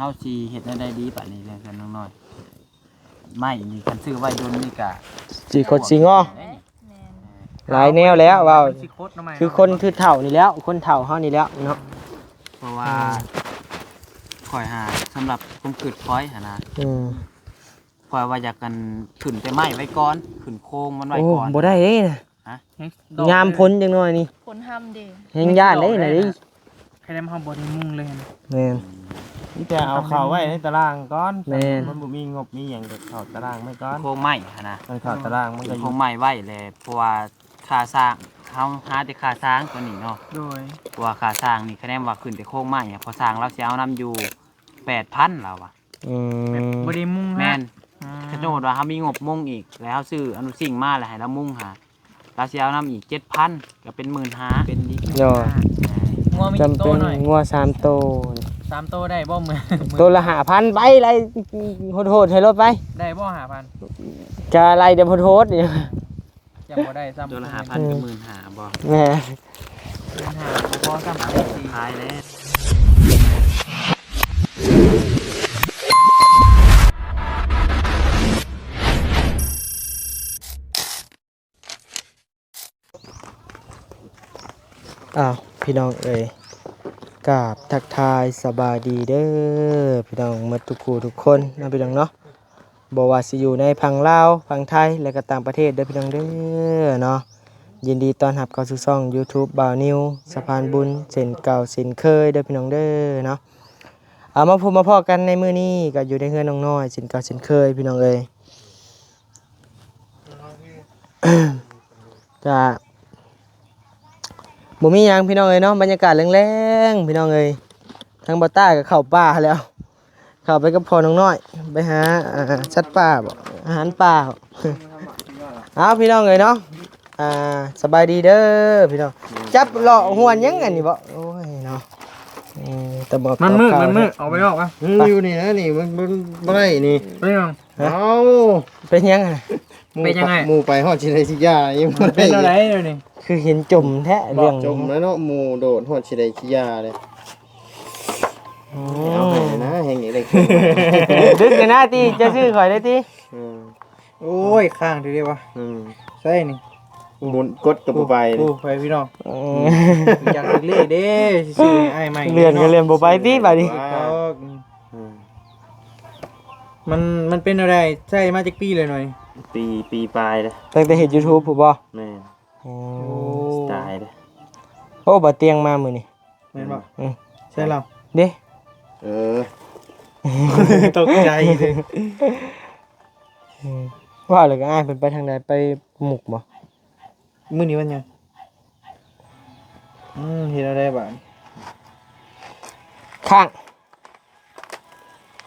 ເຮົາຊິເຮັດແນວໃດດີບາດນີ້ເລື່ອງເຮືອນນ້ອງນ້ອຍ? ໄມ້ນີ້ຄັນຊື້ໄວ້ດົນນີ້ກະ ຊິຄົດຊິງໍ ແມ່ນ ຫຼາຍແນວແລ້ວເວົ້າ ມັນຊິຄົດເນາະໄມ້ ຄືຄົນຄືເຖົ້ານີ້ແຫຼ້ວ ຄົນເຖົ້າເຮົານີ້ແຫຼ້ວເນາະ ເພາະວ່າ ອືມ ຂ້ອຍຫາ ສຳລັບຄວາມຄິດຂ້ອຍຫັ້ນນະ ອືມ ຂ້ອຍວ່າຢາກອັນ ຂຶ້ນແຕ່ໄມ້ໄວ້ກ່ອນ ຂຶ້ນໂຄງມັນໄວ້ ໂອ້ ກ່ອນ ບໍ່ໄດ້ເດ້ນະ ຮະ? ຍາມຝົນຈັກໜ້ອຍນີ້ ຝົນຮຳເດ້ ແຮງຢ້ານເດ້ນະເດ້ ໃຄແນມເຮົາບໍ່ໄດ້ມຸງເລີຍຫັ້ນ ແມ່ນ ມີແຕ່ເອົາເຂົ້າໄວ້ໃນຕາລາງກ່ອນ ແມ່ນ ມັນບໍ່ມີງົບມີຫຍັງກໍເຂົ້າຕາລາງໄວ້ກ່ອນ ໂຄງໄມ້ຫັ້ນນະ ມັນເຂົ້າຕາລາງມັນກໍ ໂຄງໄມ້ໄວ້ແຫຼະ ເພາະວ່າຄ່າສ້າງ ເຮົາຫາແຕ່ຄ່າສ້າງຕົວນີ້ເນາະ ໂດຍ ເພາະວ່າຄ່າສ້າງນີ້ ຄະແນນວ່າຂຶ້ນແຕ່ໂຄງໄມ້ ເພາະຊ່າງລາວຊິເອົານຳຢູ່ແປດພັນ ລາວວ່າ ອືມ ແບບບໍ່ໄດ້ມຸງ ແມ່ນ ອືມ ຄັນສົມມຸດວ່າເຮົາມີງົບມຸງອີກ ແລ້ວເຮົາຊື້ອະນຸຊິງມາ ແລ້ວໃຫ້ລາວມຸງຫາ ລາວຊິເອົານຳອີກເຈັດພັນ ກໍເປັນໝື່ນຫ້າ ເປັນອີກ ໂດຍ ງົວມີຈັກໂຕໜ້ອຍ? ງົວສາມໂຕ ສາມໂຕໄດ້ບໍ່? ມື້ ໂຕລະຫ້າພັນ ໄປໄລ່ໂຫດໆໃຫ້ໂລດໄປ ໄດ້ບໍ່ຫ້າພັນ? ກະໄລ່ແຕ່ໂຫດໆ ຍັງບໍ່ໄດ້ຊ້ຳ ໂຕລະຫ້າພັນ ອືມ ກໍໝື່ນຫ້າບໍ່? ແມ່ນ ໝື່ນຫ້າບໍ່ພໍຊ້ຳ ຂາຍແລ້ວ ອ້າວ ພີ່ນ້ອງເອີຍ ກາບທັກທາຍສະບາຍດີເດີ ພີ່ນ້ອງໝົດທຸກຄູ່ທຸກຄົນເນາະ ພີ່ນ້ອງເນາະ ບໍ່ວ່າຊິຢູ່ໃນຝັ່ງລາວ ຝັ່ງໄທ ແລະກໍຕ່າງປະເທດເດີພີ່ນ້ອງເດີເນາະ ຍິນດີຕ້ອນຮັບເຂົ້າສູ່ຊ່ອງ YouTube ບ່າວນິວ ສະພານບຸນ ເຊັ່ນເກົ່າເຊັ່ນເຄີຍເດີພີ່ນ້ອງເດີເນາະ ເອົາ ມາພົບມາພໍ້ກັນໃນມື້ນີ້ ກໍຢູ່ໃນເຮືອນນ້ອງນ້ອຍເຊັ່ນເກົ່າເຊັ່ນເຄີຍພີ່ນ້ອງເອີຍ ກະບໍ່ມີຫຍັງພີ່ນ້ອງເອີຍເນາະ ບັນຍາກາດແລງໆ ພີ່ນ້ອງເອີຍ ທາງບ່າວຕ້າກໍເຂົ້າປ່າແລ້ວ ເຂົ້າໄປກັບພໍ່ນ້ອງນ້ອຍ ໄປຫາ ອ່າ ສັດປ່າບໍ ອາຫານປ່າບໍ ເອົາ ພີ່ນ້ອງເອີຍເນາະ ອ່າ ສະບາຍດີເດີພີ່ນ້ອງ ຈັບເລາະຫ້ວນຫຍັງອັນນີ້ບໍ ໂອ້ຍເນາະ ອືມ ແຕ່ບໍ່ ມັນມືດ ມັນມືດ ເອົາໄປອອກມາ ອືມ ຢູ່ນີ້ນະ ນີ້ ມັນ ມັນບໍ່ໄດ້ນີ້ ເປັນຫຍັງ? ເອົ້າ ເປັນຫຍັງ? ໝູ່ ເປັນຫຍັງ? ໝູ່ໄປຮອດຊິໄດ້ຊິຢາ ຍັງບໍ່ໄດ້ ເປັນແນວໃດດຽວນີ້? ຄືເຫັນຈົມແທ້ເລື່ອງນີ້ ຈົມແລ້ວເນາະ ໝູ່ໂດດຮອດຊິໄດ້ຊິຢາເດ້ ອືມ ເອົາໃຫ້ນະ ແຮງນີ້ໄດ້ຄືນ ດຶກກັນນະຕິ ເຈົ້າຊື້ຂ້ອຍໄດ້ຕິ ອືມ ໂອ້ຍ ຄ້າງເດ້ວະ ອືມ ໃສ່ນີ້ ໝູນກົດກໍບໍ່ໄປ ໂອ້ ໄປພີ່ນ້ອງ ອືມ ຢາກຖືກເລກເດ້ ຊື້ໃຫ້ອ້າຍໃໝ່ ເລື່ອນກໍເລື່ອນບໍ່ໄປຕິບາດນີ້ ອືມ ມັນ ມັນເປັນແນວໃດ? ໃຊ້ມາຈັກປີແລ້ວໜ້ອຍ? ປີ ປີປາຍແລ້ວ ຕັ້ງແຕ່ເຮັດ YouTube ພຸ້ນບໍ່? ແມ່ນ ໂອ້ ຕາຍເດ້ ໂອ້ ບ່າວຕຽງມາມື້ນີ້ ແມ່ນບໍ່? ອືມ ໃຊ່ລາວເດ້ ເອີ ຕົກໃຈເດ້ ອືມ ວ່າແລ້ວກໍອ້າຍເພິ່ນໄປທາງໃດ? ໄປໝຸກບໍ່? ມື້ນີ້ວັນຫຍັງ? ອືມ ເຮັດແນວໃດບາດນີ້? ຄ້າງ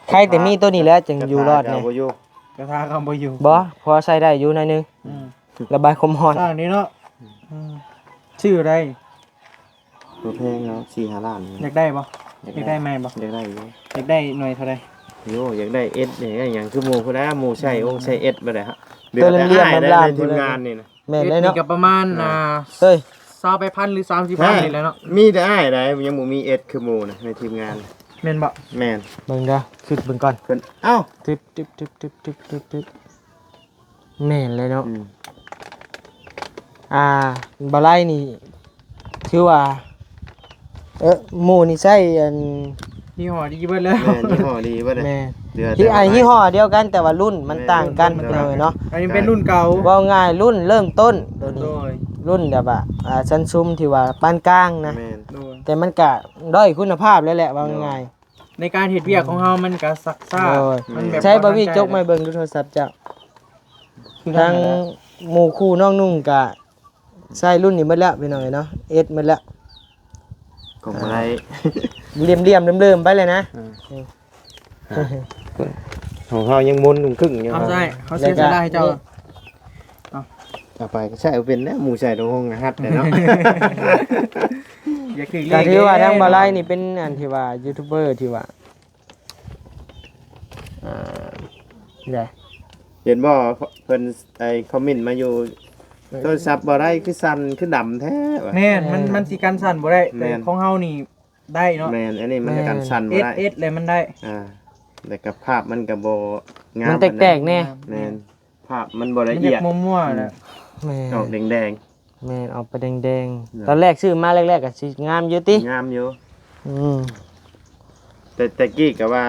ໃຄແຕ່ມີໂຕນີ້ແຫຼະຈຶ່ງຢູ່ລອດແນ່ ກະທາກໍບໍ່ຢູ່ ບໍ່ ພໍໃຊ້ໄດ້ຢູ່ໜ້ອຍໜຶ່ງ ອືມ ລະບາຍຄວາມຮ້ອນ ສ້າງນີ້ເນາະ ອືມ ຊື້ໄດ້ ບໍ່ແພງເນາະ ສີ່ຫ້າລ້ານ ຢາກໄດ້ບໍ່? ຢາກໄດ້ ຢາກໄດ້ໃໝ່ບໍ່? ຢາກໄດ້ຢູ່ ຢາກໄດ້ໜ່ວຍເທົ່າໃດ? ໂຍ ຢາກໄດ້ເອັດ ຢາກໄດ້ຫຍັງຄືໝູ່ພຸ້ນແຫຼະ ໝູ່ໃຊ້ອົງໃຊ້ເອັດບໍ່ໄດ້ ເຫຼືອແຕ່ອ້າຍໃນທີມງານນີ້ນະ ແມ່ນເດ້ເນາະ ນີ້ກໍປະມານ ອ່າ ເອີຍ ຊາວປາຍພັນ ຫຼື ສາມສິບພັນນີ້ແຫຼະເນາະ ມີແຕ່ອ້າຍໃດ ຍັງບໍ່ມີເອັດຄືໝູ່ນະ ໃນທີມງານ ແມ່ນບໍ່? ແມ່ນ ເບິ່ງເດີ ຄລິກເບິ່ງກ່ອນ ເພິ່ນ ເອົ້າ ຕຶບ ຕຶບ ຕຶບ ຕຶບ ຕຶບ ຕຶບ ຕຶບ ແມ່ນແລ້ວເນາະ ອືມ ອ່າ ບ່າວໄລນີ້ ຖືວ່າ ເອີ ໝູ່ນີ້ໃຊ້ອັນ ຍີ່ຫໍ້ດີເບິດແລ້ວ ແມ່ນ ຍີ່ຫໍ້ດີເບິດແລ້ວ ແມ່ນ ເຫຼືອແຕ່ ຍີ່ຫໍ້ດຽວກັນ ແຕ່ວ່າລຸ້ນມັນຕ່າງກັນ ພີ່ນ້ອງເອີຍເນາະ ອັນນີ້ເປັນລຸ້ນເກົ່າ ເວົ້າງ່າຍລຸ້ນເລີ່ມຕົ້ນໂຕນີ້ ລຸ້ນແບບວ່າ ອ່າ ຊັ້ນຊຸມທີ່ວ່າປານກາງນະ ແມ່ນ ແຕ່ມັນກະດ້ອຍຄຸນນະພາບແລ້ວແຫຼະ ເວົ້າງ່າຍ ໃນການເຮັດວຽກຂອງເຮົາມັນກະຊັກຊ້າ ມັນແບບ ໃຊ້ບໍ່ວີ ຈົກມາເບິ່ງດູໂທລະສັບເຈົ້າ ທັງໝູ່ຄູ່ນ້ອງນຸ່ງກະ ໃຊ້ລຸ້ນນີ້ໝົດແລ້ວພີ່ນ້ອງເອີຍເນາະ ເອັດໝົດແລ້ວ ກໍບໍ່ໄດ້ ອ່າ ຫຼ່ຽມໆເລີ່ມໆໄປເລີຍນະ ຂອງເຮົາຍັງມົນກຸ້ງກຶ້ງຢູ່ ເອົາໃຊ້ ເຮົາເສຍສະຫຼະໃຫ້ເຈົ້າ ເອົາໄປກໍໃຊ້ບໍ່ເປັນແລ້ວ ໝູ່ໃຊ້ໂດງຫົງຫັດແລ້ວເນາະ ຢາກຖືກເລກ ກໍຖືວ່າທາງບ່າວໄລນີ້ເປັນອັນທີ່ວ່າຢູທູບເບີທີ່ວ່າ ອ່າ ເຫັນບໍ່ ເພິ່ນໄດ້ຄອມເມັນມາຢູ່ ໂທລະສັບບໍ່ໄດ້ ຄືສັ່ນ ຄືດຳແທ້ວ່າ ແມ່ນ ມັນ ມັນຊິກັນສັ່ນບໍ່ໄດ້ ແຕ່ຂອງເຮົານີ້ ໄດ້ເນາະ ແມ່ນ ອັນນີ້ມັນ ແມ່ນ ກັນສັ່ນບໍ່ໄດ້ ເອັດ ເອັດແລ້ວມັນໄດ້ ອ່າ ແລ້ວກໍພາບມັນກໍບໍ່ງາມ ມັນແຕກໆແດ່ ປານໃດ ແມ່ນ ພາບມັນບໍ່ລະອຽດ ມັນຢາກມົວໆແຫຼະ ແມ່ນ ແມ່ນ ອອກແດງໆ ແມ່ນ ອອກໄປແດງໆ ເນາະ ຕອນແລກຊື້ມາແລກໆກໍຊິງາມຢູ່ຕິ ງາມຢູ່ ອືມ ແຕ່ ແຕ່ກີ້ກໍວ່າ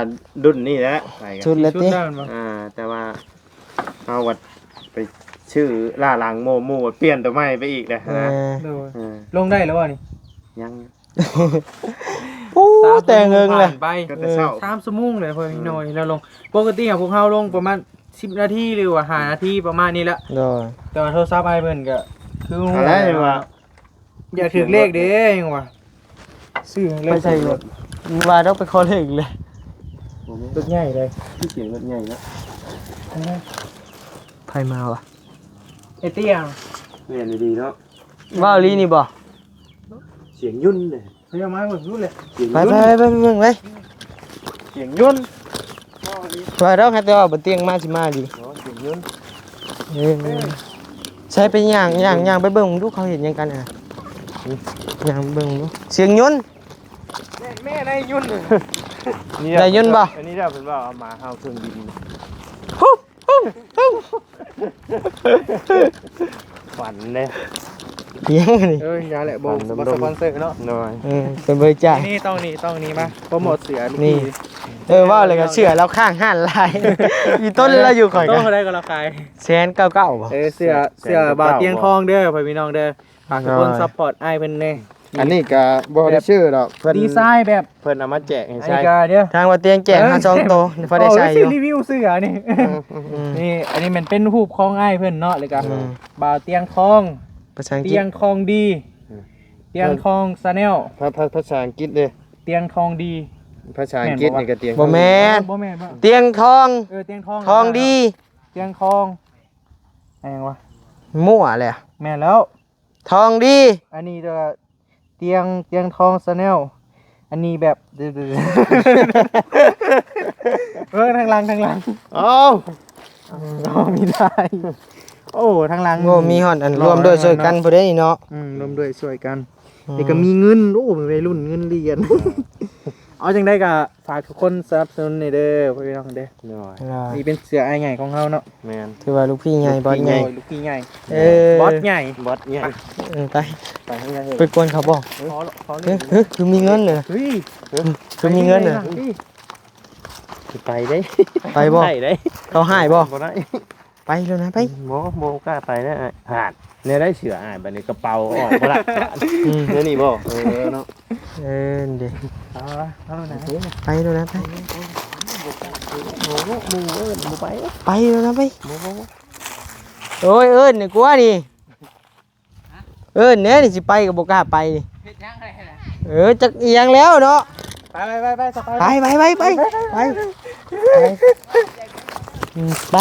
ລຸ້ນນີ້ແຫຼະ ໄປກໍ ສຸດແລ້ວຕິ ສຸດແລ້ວແມ່ນບໍ່ ອ່າ ແຕ່ວ່າເຮົາວ່າໄປຊື້ລ້າຫຼັງໝູ່ ໝູ່ປ່ຽນຕົວໃໝ່ໄປອີກເດ້ ເອີ ນະ ໂດຍ ເອີ ລົງໄດ້ແລ້ວບໍ່ນີ້ ຍັງ ໂອ້ ແຕ່ເຫິງແຫຼະ ໄປ ກໍແຕ່ເຊົ້າ ສາມຊົ່ວໂມງເລີຍ ເອີ ພໍນ້ອຍແລ້ວລົງ ປົກກະຕິຫາພວກເຮົາລົງປະມານສິບນາທີ ຫຼືວ່າຫ້ານາທີປະມານນີ້ແຫຼະ ໂດຍ ແຕ່ວ່າໂທລະສັບອ້າຍເພິ່ນກໍຄືຮູ້ແລ້ວວ່າ ຢາກຖືກເລກເດ້ ຍັງວ່າ ຊື້ເລກ ໄປໃສ່ລົດ ວ່າຕ້ອງໄປຂໍເລກອີກເລີຍ ບໍ່ແມ່ນ ລົດໃຫຍ່ເລີຍ ຄືສຽງລົດໃຫຍ່ເນາະ ໃຜມາວະ ໄອ້ເຕ້ຍ ແມ່ນອີ່ຫຼີເນາະ ເວົ້າອີ່ຫຼີນີ້ບໍ່ ສຽງຍົນເດ້ ເຂົາເຈົ້າມາເບິ່ງດູແຫຼະ ສຽງ ໄປ ຍົນ ໄປ ໄປ ໄປເບິ່ງໄປ ສຽງຍົນ ວ່າດອກ ໃຫ້ແຕ່ວ່າບໍ່ຕຽງມາ ຊິມາດີ ອໍ ສຽງຍົນ ເອີ ໃສ່ໄປຍ່າງ ຍ່າງ ຍ່າງໄປເບິ່ງດູ ເຂົາເຮັດຫຍັງກັນຫັ້ນນະ ຍ່າງໄປເບິ່ງດູ ສຽງຍົນ ແມ່ ແມ່ໄດ້ຍົນ ໄດ້ຍົນບໍ່ ອັນນີ້ລະເພິ່ນວ່າເອົາມາເຮົາເຄື່ອງບິນ ຄວັນເດ້ ອີຫຍັງນີ້ ເອີຍ ຢ່າແຫຼະ ບໍ່ ບໍ່ສະປອນເຊີເນາະ ໂດຍ ເອີ ເປັນບໍລິຈາກ ນີ້ຕ້ອງນີ້ ຕ້ອງນີ້ມາໂປຣໂມດເສື້ອລູກ ນີ້ ນີ້ ເອີ ເວົ້າແລ້ວກໍເສື້ອລາວຄ້າງຮ້ານຫຼາຍ ອີຕົນລາວຢູ່ຂ້ອຍກໍ ໂຕເທົ່າໃດກໍລາວຂາຍ ແສນເກົ້າເກົ້າບໍ່ ເອີ ເສື້ອ ເສື້ອ ເສື້ອບ່າວຕຽງທອງເດີ ພໍ່ແມ່ພີ່ນ້ອງເດີ ຝາກທຸກຄົນ ໂດຍ ຊັບພອດອ້າຍເພິ່ນແດ່ ອັນນີ້ກໍບໍ່ໄດ້ຊື້ດອກ ເພິ່ນດີໄຊແບບ ເພິ່ນເອົາມາແຈກໃຫ້ໃຊ້ ອັນນີ້ກໍ ເອີ ທາງວ່າຕຽງແຈກ ເອີ ເຮົາສອງໂຕ ພໍໄດ້ໃຊ້ຢູ່ ໂອ້ຍ ຊິຣີວິວເສື້ອນີ້ ອືມ ນີ້ ອັນນີ້ແມ່ນເປັນຮູບຂອງອ້າຍເພິ່ນເນາະ ແລ້ວກໍ ອືມ ບ່າວຕຽງທອງ ພາສາອັງກິດ ຕຽງທອງດີ ອືມ ຕຽງທອງ Channel ພາ ພາ ພາສາອັງກິດເດ້ ຕຽງທອງດີ ພາສາອັງກິດນີ້ກໍຕຽງ ບໍ່ແມ່ນ ບໍ່ແມ່ນ ຕຽງທອງ ເອີ ຕຽງທອງ ທອງດີ ຕຽງທອງ ອີຫຍັງວະ ມົ້ວແຫຼະ ແມ່ນແລ້ວ ທອງດີ ອັນນີ້ກໍຕຽງ ຕຽງທອງ Channel ອັນນີ້ແບບ ເບິ່ງທາງຫຼັງ ທາງຫຼັງ ເອົ້າ ເອົາ ມີໄດ້ ໂອ້ ທາງຫຼັງ ໂອ້ ມີຮອດອັນ ໂອ້ ຮ່ວມດ້ວຍຊ່ວຍກັນ ເອີ ເນາະ ຜູ້ໃດເນາະ ອືມ ຮ່ວມດ້ວຍຊ່ວຍກັນ ອືມ ນີ້ກໍມີເງິນ ໂອ້ ໄວລຸ້ນເງິນຫຼຽນ ເອົາ ຈັ່ງໃດກໍ ຝາກທຸກຄົນສະໜັບສະໜູນແດ່ເດີ ພໍ່ແມ່ພີ່ນ້ອງເດີ ໂດຍ ໂດຍ ນີ້ເປັນເສື້ອອ້າຍໃຫຍ່ຂອງເຮົາເນາະ ແມ່ນ ຖືວ່າລູກພີ່ໃຫຍ່ ບອສໃຫຍ່ ລູກພີ່ໃຫຍ່ ເອີ ບອສໃຫຍ່ ບອສໃຫຍ່ ເອີ ໄປ ໄປທາງໃດ ໄປກວນເຂົາບໍ່ ເອີ ຂໍ ຂໍເລີຍ ເອີ ຄືມີເງິນເດີ ເຮີຍ ຄືມີເງິນເດີ ຊິໄປເດ້ ໄປບໍ່ ໄປເດ້ ເຂົາຮ້າຍບໍ່ ບໍ່ໄດ້ ໄປແລ້ວນະ ໄປ ບໍ່ ບໍ່ກ້າໄປແລ້ວອ້າຍ ຫາດ ແນວໃດເສື້ອອ້າຍ ບາດນີ້ກະເປົາອອກບໍ່ໄດ້ ອືມ ແນວນີ້ບໍ່ ເອີເນາະ ເອີ ເດ້ ເອົາລະ ເອົາລະນະ ໄປແລ້ວນະ ໄປ ໂອ້ໂຫ ໝູ່ເອີ້ນບໍ່ໄປ ໄປແລ້ວນະ ໄປ ບໍ່ ບໍ່ ບໍ່ ໂອ້ຍ ເອີ້ນນີ້ກວ່ານີ້ ເອີ້ນແດ່ນີ້ ຊິໄປກໍບໍ່ກ້າໄປ ເຮັດຫຍັງໄດ້ລະ ເອີ ຈັກອີຫຍັງແລ້ວເນາະ ໄປ ໄປ ໄປ ໄປ ໄປ ໄປ ໄປ ໄປ ໄປ ອືມ ໄປ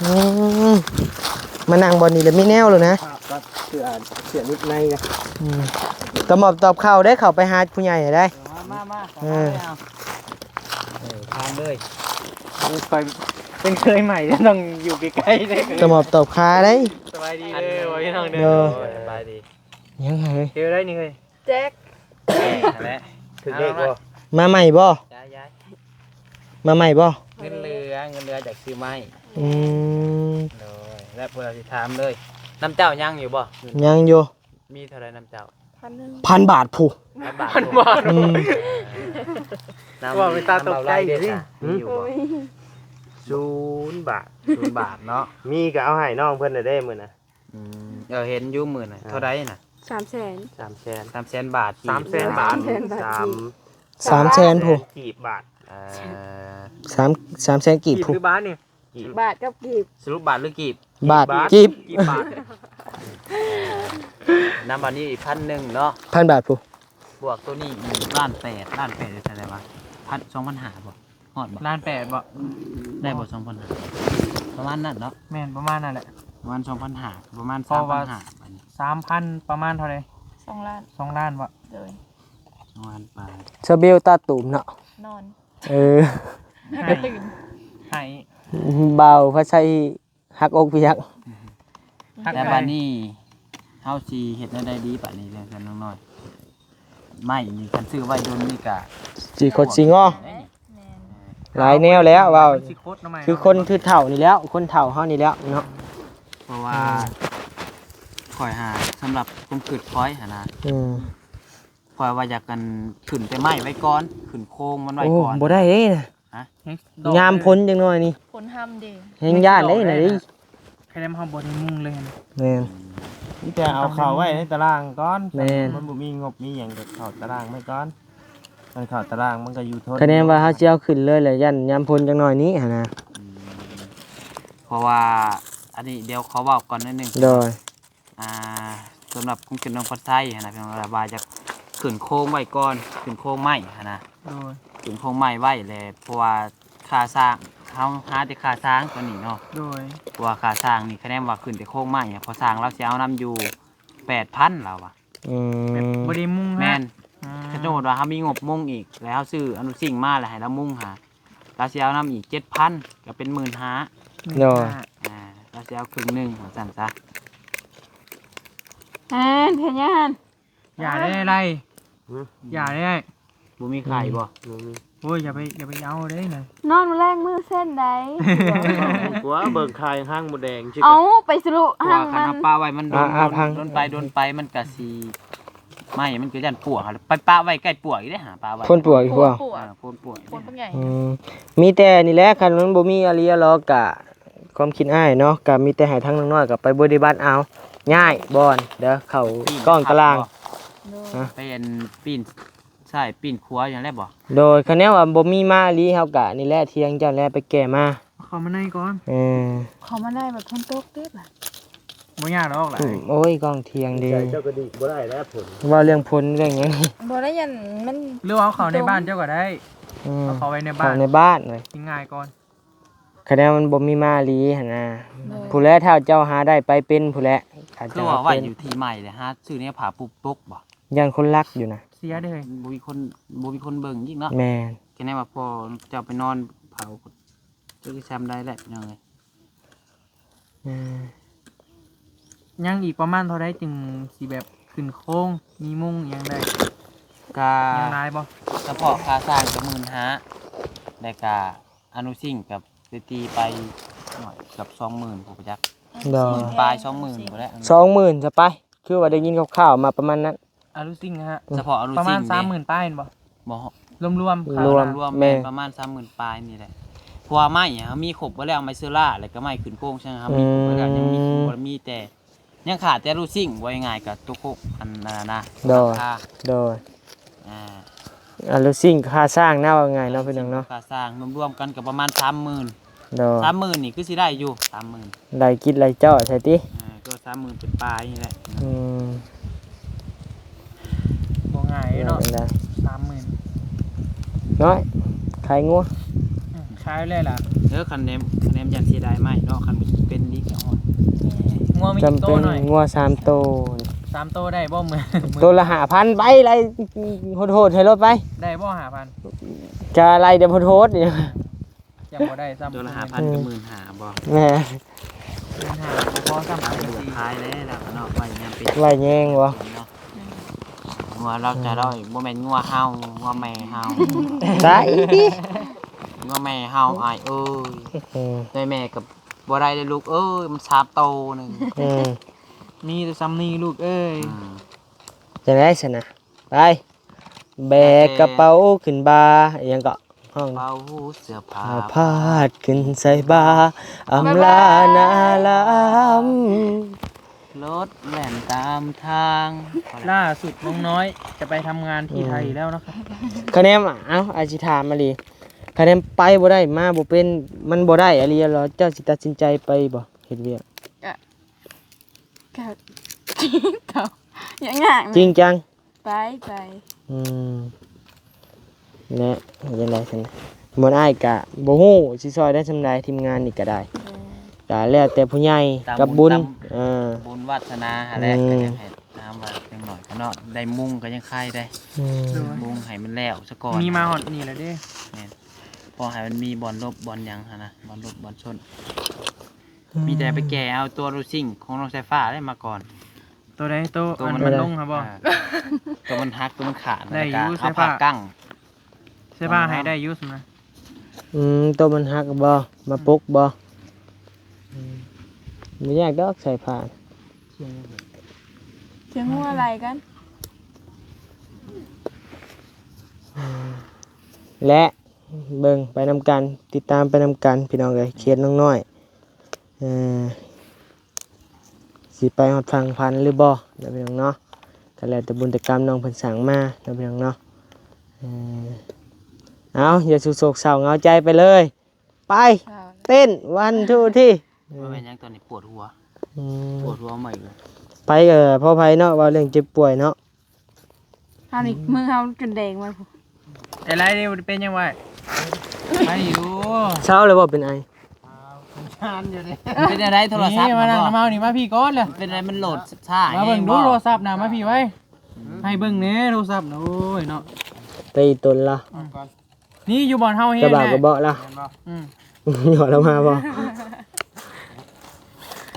ອືມ ມານັ່ງບ່ອນນີ້ລະມີແນວໂລດນະ ເສື້ອ ເສື້ອນິດໃນນະ ອືມ ຕະໝອບຕອບຂ່າວໄດ້ ເຂົ້າໄປຫາຜູ້ໃຫຍ່ໄດ້ ມາ ມາ ມາ ເອີ ເອີ ຖາມເລີຍ ຂ້ອຍເປັນເຄີຍໃໝ່ ຕ້ອງຢູ່ໃກ້ໆເດ້ ຕະໝອບຕອບຂ່າວໄດ້ ສະບາຍດີເດີ ພີ່ນ້ອງເດີ ໂດຍ ສະບາຍດີ ຍັງເຮີ້ຍ ເຮັດໄດ້ນີ້ເຮີ້ຍ ແຈັກ ແຫຼະ ຖືກເລກບໍ່ ມາໃໝ່ບໍ່ ຍາຍ ຍາຍ ມາໃໝ່ບໍ່ ເງິນເຫຼືອ ເງິນເຫຼືອຈາກຊື້ໄມ້ ອືມ ໂດຍ ແລະ ພວກເຮົາຊິຖາມເລີຍ ນຳເຈົ້າຍັງຢູ່ບໍ່ ຍັງຢູ່ ມີເທົ່າໃດນຳເຈົ້າ ພັນໜຶ່ງ ພັນບາດພຸ້ນ ພັນບາດ ພັນບາດ ອືມ ນຳ ເວົ້າເປັນຕາຕົກໃຈ ນຳເບົາໄລ່ເດ້ ເດ້ ຊະ ມີຢູ່ບໍ່ ໂອ້ຍ ສູນບາດ ສູນບາດເນາະ ມີກໍເອົາໃຫ້ນ້ອງເພິ່ນແດ່ເດ້ມື້ນະ ອືມ ເອີ ເຫັນຢູ່ມື້ນະ ເອີ ເທົ່າໃດນະ ສາມແສນ ສາມແສນ ສາມແສນບາດ ສາມແສນບາດ ສາມແສນບາດ ສາມ ສາມແສນພຸ້ນ ສາມແສນກີບບາດ ເອີ ສາມ ສາມແສນກີບພຸ້ນ ກີບຫຼືບາດນີ້ ກີບ ບາດກັບກີບ ສະຫຼຸບບາດຫຼືກີບ ບາດ ບາດ ກີບ ກີບບາດ ນຳອັນນີ້ອີກພັນໜຶ່ງເນາະ ພັນບາດພຸ້ນ ບວກໂຕນີ້ອີກລ້ານແປດ ລ້ານແປດເທົ່າໃດວະ ພັນ ສອງພັນຫ້າບໍ່ ຮອດບໍ່ ລ້ານແປດບໍ່ ໄດ້ບໍ່ ສອງພັນຫ້າ ປະມານນັ້ນເນາະ ແມ່ນ ປະມານນັ້ນແຫຼະ ປະມານສອງພັນຫ້າ ປະມານ ເພາະວ່າ ສາມພັນຫ້າ ປະມານ ສາມພັນ ປະມານເທົ່າໃດ ສອງລ້ານ ສອງລ້ານບໍ່ ໂດຍ ສອງລ້ານປາຍ ສະເບວຕາຕູມເນາະ ນອນ ເອີ ໃຫ້ ບ່າວພາໄຊ ຮັກອົກພິຮັກ ແຕ່ບາດນີ້ເຮົາຊິເຮັດແນວໃດດີບາດນີ້ ເລື່ອງກັນນ້ອງນ້ອຍ ໄມ້ນີ້ ຄັນຊື້ໄວ້ດົນນີ້ກະ ຊິຄົດຊິງໍ ແມ່ນ ຫຼາຍແນວແລ້ວເວົ້າ ມັນຊິຄົດເນາະໄມ້ ຄືຄົນ ເນາະ ຄືເຖົ້ານີ້ແລ້ວ ຄົນເຖົ້າເຮົານີ້ແລ້ວເນາະ ເພາະວ່າ ອືມ ຂ້ອຍຫາ ສຳລັບຄວາມຄິດຂ້ອຍຫັ້ນນະ ອືມ ຂ້ອຍວ່າຢາກ ອັນ ຂຶ້ນແຕ່ໄມ້ໄວ້ກ່ອນ ຂຶ້ນໂຄງມັນໄວ້ ໂອ້ ກ່ອນ ບໍ່ໄດ້ເດ້ນະ ຮະ? ຍາມຝົນຈັກໜ້ອຍນີ້ ຝົນຮຳເດ້ ແຮງຢ້ານເດ້ນະ ໃຄແນມເຮົາບໍ່ໄດ້ມຸງເລີຍຫັ້ນ ແມ່ນ ມີແຕ່ເອົາເຂົ້າໄວ້ໃນຕາລາງກ່ອນ ແມ່ນ ມັນບໍ່ມີງົບມີຫຍັງກໍເຂົ້າຕາລາງໄວ້ກ່ອນ ມັນເຂົ້າຕາລາງມັນກໍຢູ່ທົນ ຄະແນນວ່າເຮົາຊິເອົາຂຶ້ນເລີຍແຫຼະ ຢ້ານຍາມຝົນຈັກໜ້ອຍນີ້ຫັ້ນນະ ອືມ ເພາະວ່າ ອັນນີ້ດຽວຂໍເວົ້າກ່ອນໜ້ອຍໜຶ່ງ ໂດຍ ອ່າ ສຳລັບຄວາມຄິດນ້ອງພັດໄຊຫັ້ນນະ ເພິ່ນວ່າ ວ່າຈະຂຶ້ນໂຄງໄວ້ກ່ອນ ຂຶ້ນໂຄງໄມ້ຫັ້ນນະ ໂດຍ ຂຶ້ນໂຄງໄມ້ໄວ້ແຫຼະ ເພາະວ່າຄ່າສ້າງ ເຮົາຫາແຕ່ຄ່າສ້າງຕົວນີ້ເນາະ ໂດຍ ເພາະວ່າຄ່າສ້າງນີ້ ຄະແນນວ່າຂຶ້ນແຕ່ໂຄງໄມ້ ເພາະຊ່າງລາວຊິເອົານຳຢູ່ແປດພັນ ລາວວ່າ ອືມ ແບບບໍ່ໄດ້ມຸງ ແມ່ນ ອືມ ຄັນສົມມຸດວ່າເຮົາມີງົບມຸງອີກ ແລ້ວເຮົາຊື້ອະນຸຊິງມາ ແລ້ວໃຫ້ລາວມຸງຫາ ລາວຊິເອົານຳອີກເຈັດພັນ ກໍເປັນໝື່ນຫ້າ ໂດຍ ອ່າ ລາວຊິເອົາເຄິ່ງໜຶ່ງ ວ່າຊັ້ນຊະ ແມ່ນ ເຮັດຫຍັງຫັ້ນ ຢ່າໄດ້ໄລ ຫຶ? ຢ່າໄດ້ ບໍ່ມີໄຂ່ບໍ່? ບໍ່ມີ ໂອ້ຍ ຢ່າໄປ ຢ່າໄປເອົາເດ້ນະ ນອນມື້ແລງມື້ເຊັນໃດ ກວ່າເບິ່ງໄຂ່ຫາງມົດແດງຊິ ເອົາໄປສະລຸຫາງມັນ ເພາະວ່າຄັນເຮົາປະໄວ້ມັນດົນ ອ່າ ອ່າ ພັງ ດົນໄປ ດົນໄປມັນກະຊິ ໄມ້ມັນກໍຢ້ານປົວ ໄປປະໄວ້ໃກ້ປົວອີກເດ້ ຫາປະໄວ້ ໂພນປົວອີກ ໂພນປົວ ອ່າ ໂພນປົວ ໂພນບັກໃຫຍ່ ອືມ ມີແຕ່ນີ້ແຫຼະ ຄັນມັນບໍ່ມີອີ່ຫຼີລະ ກະຄວາມຄິດອ້າຍເນາະ ກະມີແຕ່ໃຫ້ທາງນ້ອງນ້ອຍກໍໄປປະຕິບັດເອົາ ຍ້າຍບ່ອນເດີ ເຂົ້າກ້ອງຕາລາງ ໂດຍ ຮະ ໄປອັນປີ້ນຊ້າຍປີ້ນຂວາຢູ່ຫັ້ນແຫຼະບໍ່? ໂດຍ ຄັນແນວວ່າບໍ່ມີມາອີ່ຫຼີ ເຮົາກະນີ້ແຫຼະ ຖຽງເຈົ້າແຫຼະ ໄປແກ່ມາ ເຂົ້າມາໃນກ່ອນ ເອີ ເຂົ້າມາໃນບັດຝົນຕົກເດ້ບາດ ບໍ່ຍາກດອກຫຼາຍ ອືມ ໂອ້ຍ ກ້ອງຖຽງເດ້ ໃຈເຈົ້າກະດີບໍ່ໄດ້ແລ້ວຝົນ ເວົ້າເລື່ອງຝົນເລື່ອງຫຍັງນີ້ ບໍ່ໄດ້ ຢ້ານມັນ ຫຼືວ່າເອົາເຂົ້າໃນບ້ານເຈົ້າກໍໄດ້ ອືມ ເອົາເຂົ້າໄວ້ໃນບ້ານ ເຂົ້າໃນບ້ານເລີຍ ຊິງ່າຍກ່ອນ ຄະແນນມັນບໍ່ມີມາອີ່ຫຼີຫັ້ນນະ ໂດຍ ຜູ້ແລເຖົ້າເຈົ້າຫາໄດ້ໄປເປັນຜູ້ແລ ຄືວ່າໄວ້ຢູ່ທີ່ໃໝ່ແລ້ວ ຫາຊື້ແນວຜ້າປຸກປົກບໍ່ ຢ້ານຄົນລັກຢູ່ນະ ເສຍເດ້ ບໍ່ມີຄົນ ບໍ່ມີຄົນເບິ່ງອີກເນາະ ແມ່ນ ຄະແນນວ່າພໍ່ເຈົ້າໄປນອນເຜົາ ຈັກຊິຊ່ຳໃດແຫຼະພີ່ນ້ອງເອີຍ ອືມ ຍັງອີກປະມານເທົ່າໃດຈຶ່ງຊິແບບຂຶ້ນໂຄງ ມີມຸງອີ່ຫຍັງໄດ້? ກະ ຍັງຫຼາຍບໍ່? ສະເພາະຄ່າສ້າງກະໝື່ນຫ້າ ແລ້ວກະອະນຸຊິງກະໄດ້ຕີໄປໜ້ອຍເກືອບສອງໝື່ນພຸ້ນຈັກ ໂດຍ ໝື່ນປາຍສອງໝື່ນພຸ້ນແຫຼະ ສອງໝື່ນຊະໄປ ຄືວ່າໄດ້ຍິນຂ່າວໆມາປະມານນັ້ນ ອະນຸຊິງນະ ສະເພາະອະນຸຊິງປະມານສາມໝື່ນປາຍແມ່ນບໍ່? ບໍ່ ລວມໆ ລວມໆ ແມ່ນ ປະມານສາມໝື່ນປາຍນີ້ແຫຼະ ເພາະວ່າໄມ້ເຮົາມີຄົບເບິດແລ້ວ ໄມ້ເຊີລາ ແລ້ວກະໄມ້ຂຶ້ນໂຄງ ເຊິ່ງເຮົາມີຄົບເບິດແລ້ວ ອືມ ຍັງມີ ບໍ່ໄດ້ມີແຕ່ ຍັງຂາດແຕ່ອະນຸຊິງ ເວົ້າງ່າຍໆ ກະຕົກຫົກ ອັນນັ້ນນະ ໂດຍ ລາຄາ ໂດຍ ອ່າ ອະນຸຊິງ ຄ່າສ້າງນະ ເວົ້າງ່າຍເນາະ ພີ່ນ້ອງເນາະ ຄ່າສ້າງລວມໆກັນກະປະມານສາມໝື່ນ ໂດຍ ສາມໝື່ນນີ້ຄືຊິໄດ້ຢູ່ ສາມໝື່ນ ໄດ້ກິນໄດ້ເຈາະໃສ່ຕິ ອ່າ ກໍສາມໝື່ນປາຍໆນີ້ແຫຼະ ອືມ ບໍ່ງ່າຍເນາະ ສາມໝື່ນ ນ້ອຍ ຂາຍງົວ ອືມ ຂາຍເລີຍລະ ເອີ ຄັນແນມ ຄັນແນມຢ້ານເສຍດາຍໄມ້ເນາະ ຄັນເປັນນີ້ກະຮອດ ງົວມີຈັກໂຕນ້ອຍ? ງົວສາມໂຕ ສາມໂຕໄດ້ບໍ່? ມື້ ໂຕລະຫ້າພັນ ໄປໄລ ໂຫດໆໃຫ້ໂລດໄປ ໄດ້ບໍ່ຫ້າພັນ? ກະໄລແຕ່ໂຫດໆນີ້ ຍັງບໍ່ໄດ້ຊ້ຳ ໂຕລະຫ້າພັນ ໂຕລະຫ້າພັນກະໝື່ນຫ້າບໍ່? ແມ່ນ ໝື່ນຫ້າບໍ່ພໍຊ້ຳ ຂາຍແລ້ວເນາະ ໄວ້ຍາມເປັນ ໄວ້ແຍງບໍ່? ເນາະ ງົວລາວຈະໄດ້ ບໍ່ແມ່ນງົວເຮົາ ງົວແມ່ເຮົາ ໄດ້ ງົວແມ່ເຮົາອ້າຍເອີຍ ອືມ ໄດ້ແມ່ກະບໍ່ໄດ້ເດ້ລູກເອີຍ ມັນສາມໂຕໜຶ່ງ ອືມ ມີແຕ່ຊ່ຳນີ້ລູກເອີຍ ອືມ ຈັ່ງໃດຊັ້ນນະ? ໄປ ແບກກະເປົາຂຶ້ນບ່າ ອີ່ຫຍັງເກາະ ຮ້ອງ ເປົາເສື້ອຜ້າ ຜ້າພາດຂຶ້ນໃສ່ບ່າ ອຳລາໜ້າລຳ ລົດແລ່ນຕາມທາງ ລ່າສຸດນ້ອງນ້ອຍຈະໄປທຳງານທີ່ໄທແລ້ວເນາະ ຄະແນນ ເອົ້າ ອ້າຍຊິຖາມອີ່ຫຼີ ຄະແນນໄປບໍ່ໄດ້ ມາບໍ່ເປັນ ມັນບໍ່ໄດ້ອີ່ຫຼີແລ້ວ ເຈົ້າຊິຕັດສິນໃຈໄປບໍ່ ເຮັດວຽກ? ກະ ກະ ກະ ຍັງຍາກ ຈິງຈັງ ໄປ ໄປ ອືມ ແລະ ເຮັດຈັ່ງໃດຊັ້ນ ບ່ອນອ້າຍກະບໍ່ຮູ້ຊິຊ່ອຍໄດ້ສ່ຳໃດ ທີມງານນີ້ກະໄດ້ ໂດຍ ກະແລ້ວແຕ່ຜູ້ໃຫຍ່ກັບບຸນ ຕາມບຸນຕາມ ເອີ ບຸນວາດສະໜາຫັ້ນແຫຼະ ອືມ ກະຢາກໃຫ້ ຖາມວ່າຈັ່ງໜ້ອຍກະເນາະ ໄດ້ມຸງກະຍັງໄຄໄດ໋ ອືມ ໂດຍ ມຸງໃຫ້ມັນແລ້ວສະກ່ອນ ມີມາຮອດນີ້ແລ້ວເດ້ ແມ່ນ ພໍໃຫ້ມັນມີບ່ອນຫຼົບບ່ອນຫຍັງຫັ້ນນະ ບ່ອນຫຼົບບ່ອນຊົນ ອືມ ມີແຕ່ໄປແກ່ເອົາຕົວລູຊິງຂອງນ້ອງສາຍຟ້າໄດ້ມາກ່ອນ ໂຕໃດ? ໂຕ ໂຕ ອັນ ມັນ ມັນລົງຫັ້ນບໍ່? ອ່າ ໂຕມັນຫັກ ໂຕມັນຂາດ ໄດ້ຢູ່ ແລ້ວກໍເອົາ ໃສ່ຜ້າ ຜ້າກັ້ງ ໃສ່ຜ້າໃຫ້ໄດ້ຢູ່ຊັ້ນນະ. ອືມ ໂຕມັນຫັກບໍ່? ມາປົກບໍ່? ອືມ ບໍ່ຍາກດອກໃສ່ຜ້າ. ສຽງຫົວໄລ່ກັນ ແລະ ເບິ່ງໄປນຳກັນ ຕິດຕາມໄປນຳກັນ ພີ່ນ້ອງເອີຍ ເຂດນ້ອງນ້ອຍ ເອີ ຊິໄປຮອດຝັ່ງຝັນຫຼືບໍ່ເນາະ ພີ່ນ້ອງເນາະ. ກໍແລ້ວແຕ່ບຸນແຕ່ກຳນ້ອງເພິ່ນສ້າງມາເນາະ ພີ່ນ້ອງເນາະ. ເອີ ເອົາ ຢ່າສູ່ໂສກເສົ້າເຫງົາໃຈໄປເລີຍ ໄປ ເຕັ້ນ ວັນ ທູ ທີ ບໍ່ແມ່ນຫຍັງ ຕອນນີ້ປວດຫົວ. ອືມ ປວດຫົວໃໝ່ເລີຍ ໄປ ເອີ ພໍໄພເນາະ ເວົ້າເລື່ອງເຈັບປ່ວຍເນາະ. ເຮົານີ້ ອືມ ມືເຮົາຈົນແດງມາ. ໄອ້ໄລນີ້ເປັນຫຍັງວະ? ໄອຢູ່. ເຊົາແລ້ວບໍ່? ເປັນໄອ. ເປັນແນວໃດໂທລະສັບ? ນີ້ມານັ່ງນຳເຮົານີ້ ມາພີ້ກ່ອນເລີຍ. ເປັນແນວໃດ ມັນໂຫຼດຊ້າ ມາເບິ່ງດູໂທລະສັບນະ ມາພີ້ໄວ້. ໃຫ້ເບິ່ງແດ່ໂທລະສັບນະ. ໂອ້ຍເນາະ ໄປຕົນລະ. ອືມ ນີ້ຢູ່ບ່ອນເຮົາເຮັດ ກະບະກະເບາະລະ. ອືມ ຫຍໍ້ລະມາບໍ່? ຫ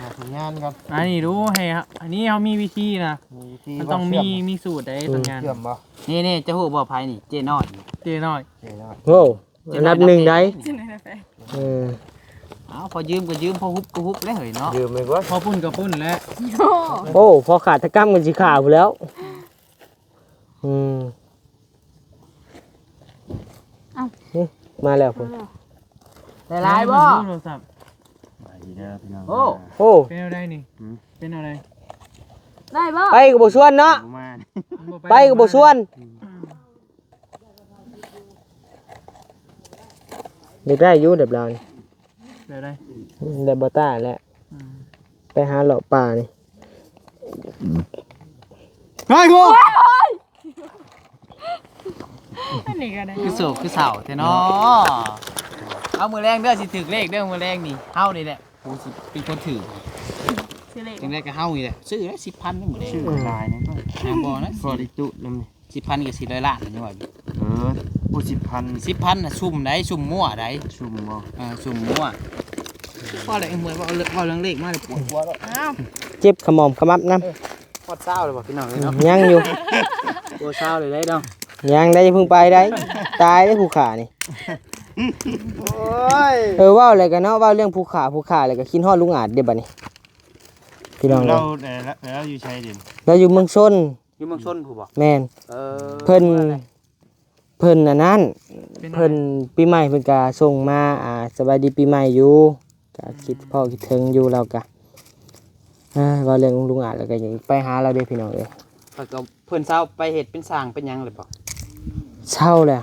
າສັນຍານກ່ອນ ອັນນີ້ດູ ໃຫ້ ອັນນີ້ເຮົາມີວິທີນະ ມີວິທີ ມັນຕ້ອງມີ ມີສູດໃດ ອືມ ສັນຍານ. ເຊື່ອມບໍ່? ນີ້ໆ ຈະຮູ້ບໍ່ໃຜນີ້? ເຈ້ນ້ອຍ ເຈ້ນ້ອຍ ເຈ້ນ້ອຍ. ໂອ້ ອັນດັບໜຶ່ງໃດ໋. ເອີ ເອົາ ພໍຢືມກໍຢືມ ພໍຮຸບກໍຮຸບແລ້ວເຮີ້ຍເນາະ ຢືມໄປກ່ອນ ພໍປຸ້ນກໍປຸ້ນແລ້ວ. ໂອ້ ພໍຂາດຕະກຳກໍຊິຂາດພຸ້ນແລ້ວ. ອືມ ເອົ້າ ມາແລ້ວພຸ້ນ. ໄດ້ຫຼາຍບໍ່? ໂທລະສັບ ໄປເດີພີ່ນ້ອງ. ໂອ້ ໂອ້ ເປັນແນວໃດນີ້? ຫືມ ເປັນແນວໃດ? ໄດ້ບໍ່? ໄປກໍບໍ່ຊວນເນາະ ບໍ່ມາ ໄປກໍບໍ່ຊວນ. ອືມ ຢາກໄດ້ຢູ່ແບບລາວນີ້. ແບບໃດ? ແບບບໍ່ຕ້າແຫຼະ. ອືມ ໄປຫາເລາະປ່ານີ້. ໄປໂຫ ອັນນີ້ກໍໄດ້ ຄືໂສກຄືເສົ້າແທ້ເນາະ. ເອົາ ມື້ແລງເດີ ຊິຖືກເລກເດີ ມື້ແລງນີ້ ເຮົານີ້ແຫຼະຜູ້ຊິເປັນຄົນຖືກ. ຊື້ເລກ ຈັ່ງໃດກໍເຮົານີ້ແຫຼະ ຊື້ແລ້ວສິບພັນມື້ແລງ. ຊື້ຫຼາຍນະ ຍັງບໍ່ນະ ພໍໄດ້ຕຸນຳ. ສິບພັນກໍສີ່ຮ້ອຍລ້ານແມ່ນບໍ່? ເອີ ໂອ້ ສິບພັນ ສິບພັນນະ ຊຸ່ມໃດ ຊຸ່ມມົ້ວໃດ ຊຸ່ມບໍ່? ເອີ ຊຸ່ມມົ້ວ. ພໍແລ້ວ ເອີ ເວົ້າເລື່ອງ ເວົ້າເລື່ອງເລກມາແລ້ວປວດຫົວແລ້ວ. ອ້າວ ເຈັບຂະໝໍ້ມຂະໝັບນຳ. ເອີ ຮອດຊາວແລ້ວບໍ່ພີ່ນ້ອງເອີຍເນາະ? ອືມ ຍັງຢູ່. ບໍ່ຊາວເລີຍໄດ໋ເນາະ. ຍັງໄດ໋ ຢ່າເພິ່ງໄປໄດ໋ ຕາຍເດ້ຜູ້ຂ້ານີ້. ໂອ້ຍ ເອີ ເວົ້າແລ້ວກໍເນາະ ເວົ້າເລື່ອງຜູ້ຂ້າ ຜູ້ຂ້າແລ້ວກໍຄິດຮອດລຸງອາດເດ້ບັດນີ້ ພີ່ນ້ອງເອີຍ. ລາວ ເອີ ລາວຢູ່ໃສເດ? ລາວຢູ່ເມືອງຊົນ. ຢູ່ເມືອງຊົນພຸ້ນບໍ່? ແມ່ນ. ເອີ ເພິ່ນ ເພິ່ນອັນນັ້ນ ເພິ່ນປີໃໝ່ເພິ່ນກະສົ່ງມາ ອ່າ ສະບາຍດີປີໃໝ່ຢູ່ ກະຄິດພໍ້ຄິດເຖິງຢູ່. ລາວກະ ເອີ ເວົ້າເລື່ອງລຸງອາດແລ້ວກະຢາກໄປຫາລາວເດ້ພີ່ນ້ອງເອີຍ. ເພິ່ນກໍ ເພິ່ນເຊົາໄປເຮັດເປັນຊ່າງເປັນຫຍັງແລ້ວບໍ່? ເຊົາແລ້ວ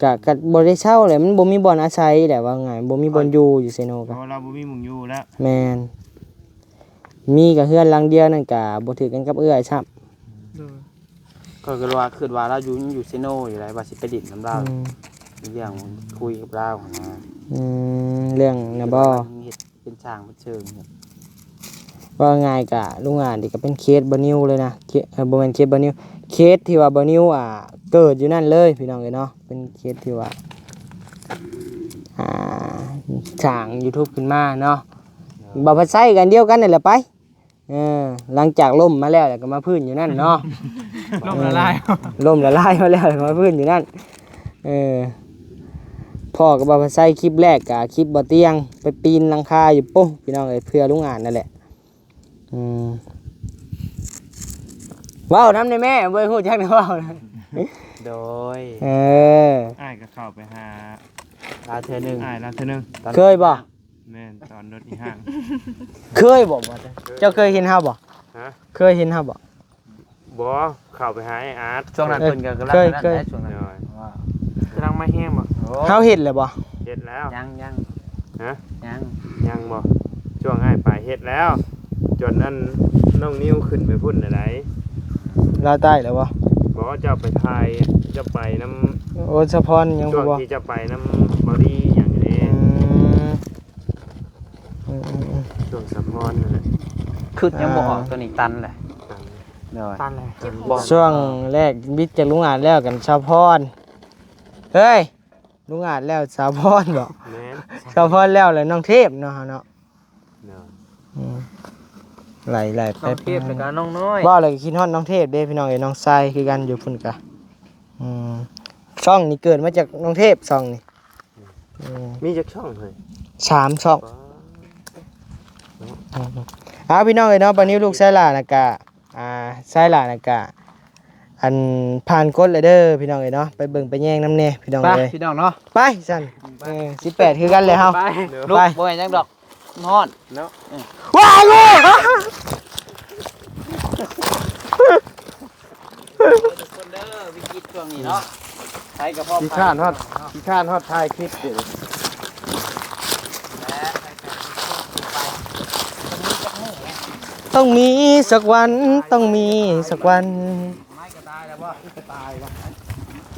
ກະ ກະບໍ່ໄດ້ເຊົ່າແຫຼະ ມັນບໍ່ມີບ່ອນອາໄສແຫຼະ ເວົ້າງ່າຍ ບໍ່ມີບ່ອນຢູ່ ຢູ່ເຊໂນກະ ເພາະວ່າລາວບໍ່ມີໝ່ອງຢູ່ແລ້ວ. ແມ່ນ ມີກະເຮືອນຫຼັງດຽວນັ້ນ ກະບໍ່ຖືກກັນກັບເອື້ອຍຊ້ຳ. ໂດຍ ຂ້ອຍກໍວ່າ ຄິດວ່າລາວຢູ່ ຍັງຢູ່ເຊໂນຢູ່ໃດ໋ ວ່າຊິໄປຫຼິ້ນນຳລາວ ອືມ ເລື່ອງຄຸຍກັບລາວຫັ້ນນະ. ອືມ ເລື່ອງນະບໍ? ເຮັດ ເປັນຊ່າງເປັນເຊີງ. ເວົ້າງ່າຍກະລຸງອາດນີ້ກະເປັນເຂດບ່າວນິວເລີຍນະ ເຂ- ເອີ ບໍ່ແມ່ນເຂດບ່າວນິວ ເຂດທີ່ວ່າບ່າວນິວ ອ່າ ເກີດຢູ່ນັ້ນເລີຍພີ່ນ້ອງເອີຍເນາະ. ເປັນເຂດທີ່ວ່າ ອ່າ ສ້າງຢູທູບຂຶ້ນມາເນາະ. ບ່າວພັດໄຊກະອັນດຽວກັນນັ້ນແຫຼະໄປ. ເອີ ຫຼັງຈາກລົ້ມມາແລ້ວ ແລ້ວກໍມາຟື້ນຢູ່ນັ້ນເນາະ. ລົ້ມລະລາຍ ລົ້ມລະລາຍມາແລ້ວ ແລ້ວກໍມາຟື້ນຢູ່ນັ້ນ. ເອີ ພໍ້ກັບບ່າວພັດໄຊຄລິບແລກກະຄລິບບໍ່ຕຽງ ໄປປີນຫຼັງຄາຢູ່ ໂອ້ ພີ່ນ້ອງເອີຍ ເພື່ອລຸງອາດນັ້ນແຫຼະ. ອືມ ເວົ້ານຳແດ່ແມ່ ບໍ່ຮູ້ຈັກແນວເວົ້າ. ໂດຍ ເອີ ອ້າຍກໍເຂົ້າໄປຫາລາວເທື່ອໜຶ່ງ ອ້າຍລາວເທື່ອໜຶ່ງ. ເຄີຍບໍ່? ແມ່ນ ຕອນລົດອີຫຍັງ. ເຄີຍບໍ່? ເຈົ້າເຄີຍເຫັນເຮົາບໍ່? ຮະ? ເຄີຍເຫັນເຮົາບໍ່? ບໍ່ ເຂົ້າໄປຫາອ້າຍອາດ ຊ່ວງນັ້ນເພິ່ນກໍກຳລັງ ເຄີຍ ນັ້ນ ເຄີຍ ໄດ໋ ຊ່ວງນັ້ນ. ໂດຍ ກຳລັງມາແຮງບໍ່? ໂອ້ ເຮົາເຮັດແລ້ວບໍ່? ເຮັດແລ້ວ. ຍັງ ຍັງ. ຮະ? ຍັງ ຍັງບໍ່? ຊ່ວງອ້າຍໄປເຮັດແລ້ວ ຈົນອັນນ້ອງນິວຂຶ້ນໄປພຸ້ນນະໄດ໋. ລາວໃຕ້ແລ້ວບໍ່? ບໍ່ ເຈົ້າໄປຖ່າຍ ເຈົ້າໄປນຳ ໂອ້ ສະພອນຍັງບໍ່? ຊ່ວງທີ່ເຈົ້າໄປນຳເບົາດີຫຍັງນີ້. ອືມ ອືມ ອືມ ອືມ ຊ່ວງສະພອນນັ້ນແຫຼະ ຄຶດຍັງບໍ່ອອກ ອ່າ ຕົວນີ້ຕັນແຫຼະ ຕັນ ໂດຍ ຕັນແຫຼະ ຕັນ ຊ່ວງແລກບິດຈາກລຸງອາດແລ້ວກັນສະພອນ ເຮີ້ຍ ລຸງອາດແລ້ວສະພອນບໍ? ແມ່ນ ສະພອນແລ້ວ ແລ້ວນ້ອງເທບເນາະ ເຮົາເນາະ. ໂດຍ ອືມ ໄຫຼໆໄປ ນ້ອງເທບ ແລ້ວກໍນ້ອງນ້ອຍ ເວົ້າແລ້ວກໍຄິດຮອດນ້ອງເທບເດ້ພີ່ນ້ອງເອີຍ ນ້ອງຊາຍຄືກັນຢູ່ພຸ້ນກະ ອືມ ຊ່ອງນີ້ເກີດມາຈາກນ້ອງເທບ ຊ່ອງນີ້ ອືມ ມີຈັກຊ່ອງເຮີ້ຍ? ສາມຊ່ອງ ອໍ ເອົາ ພີ່ນ້ອງເອີຍເນາະ ປານິວລູກຊາຍຫຼ້ານະກະ ອ່າ ຊາຍຫຼ້ານະກະ ອັນ ຜ່ານກົດແລ້ວເດີພີ່ນ້ອງເອີຍເນາະ ໄປເບິ່ງໄປແຍງນຳແດ່ພີ່ນ້ອງເອີຍ ໄປພີ່ນ້ອງເນາະ ໄປຊັ້ນ ເອີ ສິບແປດຄືກັນແຫຼະເຮົາ ໄປ ໄປ ລູກ ບໍ່ແມ່ນຫຍັງດອກ ຮ້ອນເນາະ ເອີ ວ້າຍ ໂອ້ ທຸກຄົນເດີ ວິກິດຊ່ວງນີ້ເນາະ ໃຜກໍພໍ ຂີ້ຄ້ານຮອດ ຂີ້ຄ້ານຮອດຖ່າຍຄລິບເດ ຕ້ອງມີສັກວັນ ຕ້ອງມີສັກວັນ ໄມ້ກະຕາຍແລ້ວບໍ່? ກະຕາຍແລ້ວ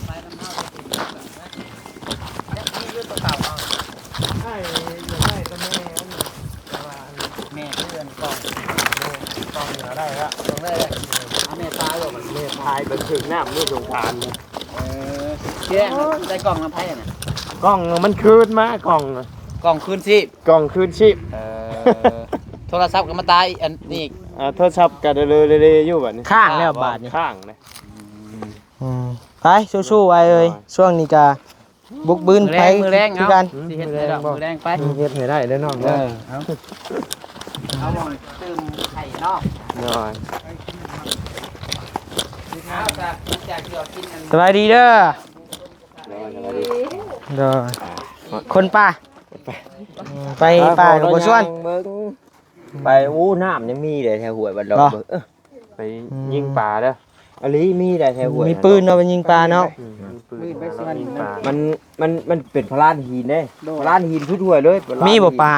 ໄປນຳເຮົາໄດ້ກິນ ຍັງມີຢູ່ຕົວເກົ່າເນາະ ໃຫ້ ຢາກໄດ້ແຕ່ແມ່ອັນນີ້ ແຕ່ວ່າອັນ ແມ່ຄືອັນກ່ອງ ກ່ອງນີ້ເອົາໄດ້ແລ້ວ ຕ້ອງໄດ້ແລ້ວ ເອົາແມ່ຕາຍບໍ່ບັດນີ້ ແມ່ຕາຍໄປຖືກນ້ຳມື້ສົງການ ເອີ ທີແລກໄດ້ກ່ອງນຳໃຜຫັ້ນນະ? ກ່ອງມັນຄືນມາ ກ່ອງ ກ່ອງຄືນຊີບ ກ່ອງຄືນຊີບ ເອີ ໂທລະສັບກໍມາຕາຍອັນນີ້ອີກ ອ່າ ໂທລະສັບກໍເລໆຢູ່ບັດນີ້ ຄ້າງແລ້ວບາດນີ້ ຄ້າງເດ້ ອືມ ໄປສູ້ໆອ້າຍເອີຍ ຊ່ວງນີ້ກະບຸກບືນໄປ ມື້ແລງ ມື້ແລງ ຄືກັນ ເອົາ ຊິເຮັດໃຫ້ດອກ ມື້ແລງ ມື້ແລງໄປ ເຮັດໃຫ້ໄດ້ເດີນ້ອງເດີ ເອີ ເອົາ ເອົາໝໍ້ຕື່ມໄຂ່ເນາະ ໂດຍ ເອົາ ສະບາຍດີເດີ ໂດຍ ໂດຍ ຄົນປ່າ ໄປ ເອີ ໄປປ່າກໍບໍ່ຊວນ ໄປ ໂອ້ ນ້ຳຍັງມີເດ້ແຖວຫ້ວຍບ້ານດອກ ເອີ ໄປຍິງປາເດີ ອີ່ຫຼີ ມີໄດ້ແຖວຫ້ວຍ ມີປືນເນາະ ໄປຍິງປາເນາະ ອືມ ມີປືນ ມີໄປສວນ ຍິງປາ ມັນ ມັນ ມັນເປັນພະລານຫີນເດ້ ໂດຍ ພະລານຫີນສຸດຫ້ວຍເລີຍ ມີບໍ່ປາ?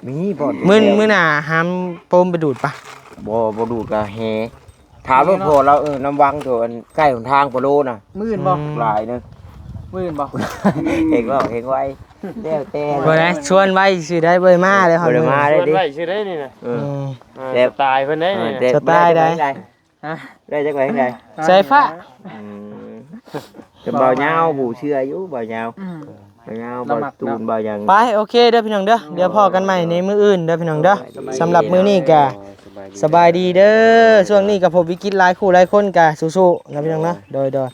ມີບໍ່ ມື້ ມື້ໜ້າຫາມໂປມໄປດູດປະ ບໍ່ ບໍ່ດູດກະແຫ ຖາມລົດພໍ່ລາວ ເອີ ນຳວັງໂຕອັນໃກ້ຫົນທາງປະໂລນະ ມື້ອື່ນບໍ່? ອືມ ຫຼາຍເນາະ ມື້ອື່ນບໍ່? ເຮັງເວົ້າເຮັງໄວ ແລ້ວແຕ່ ບໍ່ໄດ້ ຊວນໄວ້ຊື່ໄດ້ ບໍ່ໄດ້ມາເດ້ ບໍ່ໄດ້ມາເດ້ ຊວນໄວ້ຊື່ໄດ້ນີ້ນະ ເອີ ອືມ ອ່າ ແບບສະໄຕເພິ່ນເດ້ ເອີ ນີ້ນະ ແບບ ສະໄຕໃດ ໄດ້ຈັກໃບໃດ ຮະ ໄດ້ຈັກໃບໃດ ສາຍຟ້າ ອືມ ແຕ່ບ່າວຍາວຜູ້ເຊື່ອຢູ່ ບ່າວຍາວ ອືມ ບ່າວຍາວ ລາວມັກເນາະ ບ່າວຕູນ ບ່າວຫຍັງ ໄປ ໂອເຄເດີພີ່ນ້ອງເດີ ດຽວພໍ້ກັນໃໝ່ໃນມື້ອື່ນເດີພີ່ນ້ອງເດີ ສະບາຍດີ ສຳລັບມື້ນີ້ກະ ສະບາຍດີ ສະບາຍດີເດີ ຊ່ວງນີ້ກະພົບວິກິດຫຼາຍຄູ່ຫຼາຍຄົນກະສູ້ໆນະພີ່ນ້ອງເນາະ ໂດຍ ໂດຍ